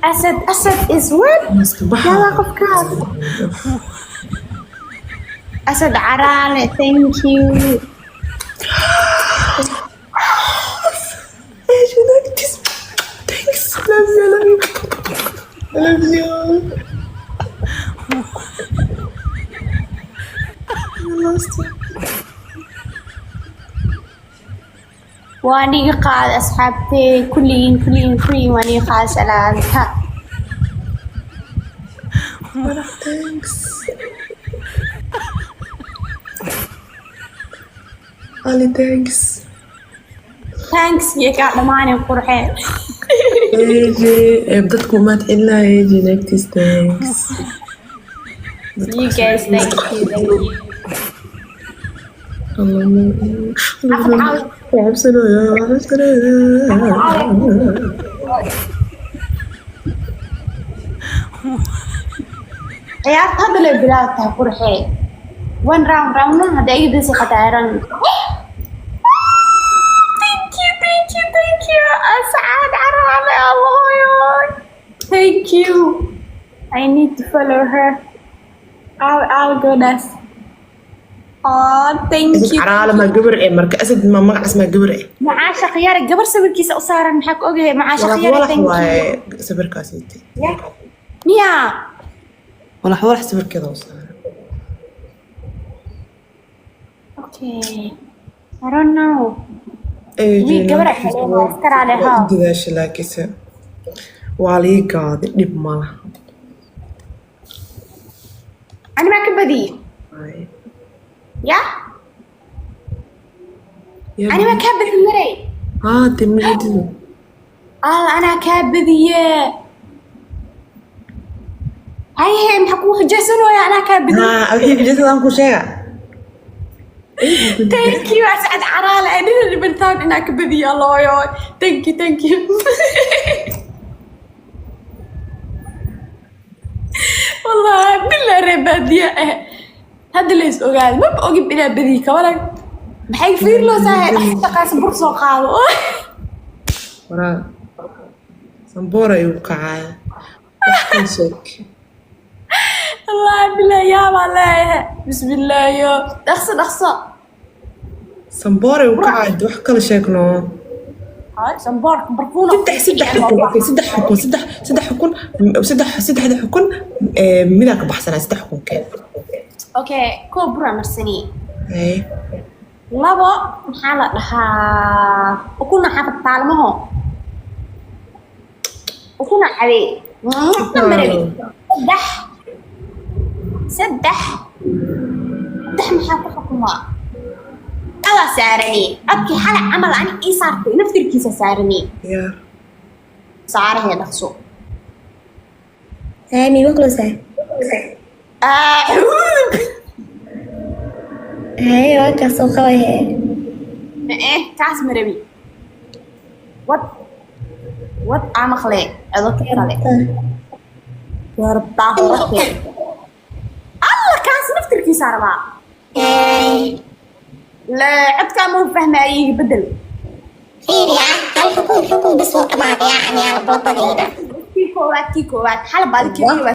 Asad, Asad is what? Iska baxa. Yalla, qofkaas. Asad Caraale, thank you. AJ naagtiis, thanks. Love you, love you, love you. I lost it. Waa niga qaad, asxaabtey, kulligiin, kulligiin, kulligiin, waa niga qaad salaanta. Walax, thanks Ali, thanks. Thanks iyo kaa dhamaanin, qurxee. AJ dadku umaad celinaya. AJ naagtiis, thanks. You guys, thank you, thank you. Allah, cabsanaya, cabsanaya. Ciyaarta hadda lay bilaab tahay, qurxee. One round, round one hadda iga khataaran. Thank you, thank you, thank you, Ascad Caraale. Allah, thank you. I need to follow her. I'll go das. Oh, thank Asad you. Caraale ma gabar eh? Marka Asad ma magacaas ma gabar eh? Macaasha khiyaare, gabar sawirkiisa u saaran, maxaa ku ogahay? Macaasha Walax khiyaare. walax. Thank you. Waaye sawirkaasi. Yeah. Miya? Walax walax sawirkeeda u saaran. Okay, I don't know. AJ Wiil gabar ah naagtiis. waa iska raali waa haa. u dadaasha, laakiinse waa lii gaaday, dhib ma laha. Ani maa ka badiyey? Waaye. Ya. Yaa. Ani maa kaa badiyey, maray? Haa, dee majeedido. Al anaa kaa badiye. Haye, maxaa kuu xujaysanooya? Anaa kaa badiye. Haa, wixii xujaysadaan ku sheega. Thank you, Ascad Caraale. I didn't even thought inaa ka badiyo. Allahoyo, thank you, thank you. Wallahi bilaa reer baadiye ah hadda la is ogaado, maba ogin inaa badiyi kawaran. Maxay fiirloosahay? Dhaqaas bur soo qaado. Waraa samboor ayuu kacaya, wax kan sheeg. Wallahi bilaa yaabaa leeyahay. Bismillaayo, dhaqso, dhaqso. Samboor ayuu kacaya, wax kala sheegno. Samboorka barfuuna. Saddex xukun, okay, saddex xukun, saddex xukun, saddexda xukun midaa ka baxsanaa saddex xukunkee? Okay, koo, buraa marsani. Hay. Labo, maxaa la dhahaa, ukuna xaafad taalmaho, ukuna cabe marabi. Saddex maxaa ku xukumaa? Adaa saarani codkii xalay camal ani ii saartay, naftirkiisa saarani. Yaa. Saarahee, dhaqso. Hee, miigu close. Ah. Hee, waa kaas oo qabay hee. Eh, kaas marabi. Wad, wad, aa maqlee codadka kale. Yarabtaa horake alla, kaas naftirkiisa rabaa. Hee. La codkaa ma u fahmaaye, iga bedel. Fiiriya, hal xukun, xukun bis wuu dhamaaday, yacni aan boodadayda. Kii koowaad, kii koowaad xalab baadi kii koowaad.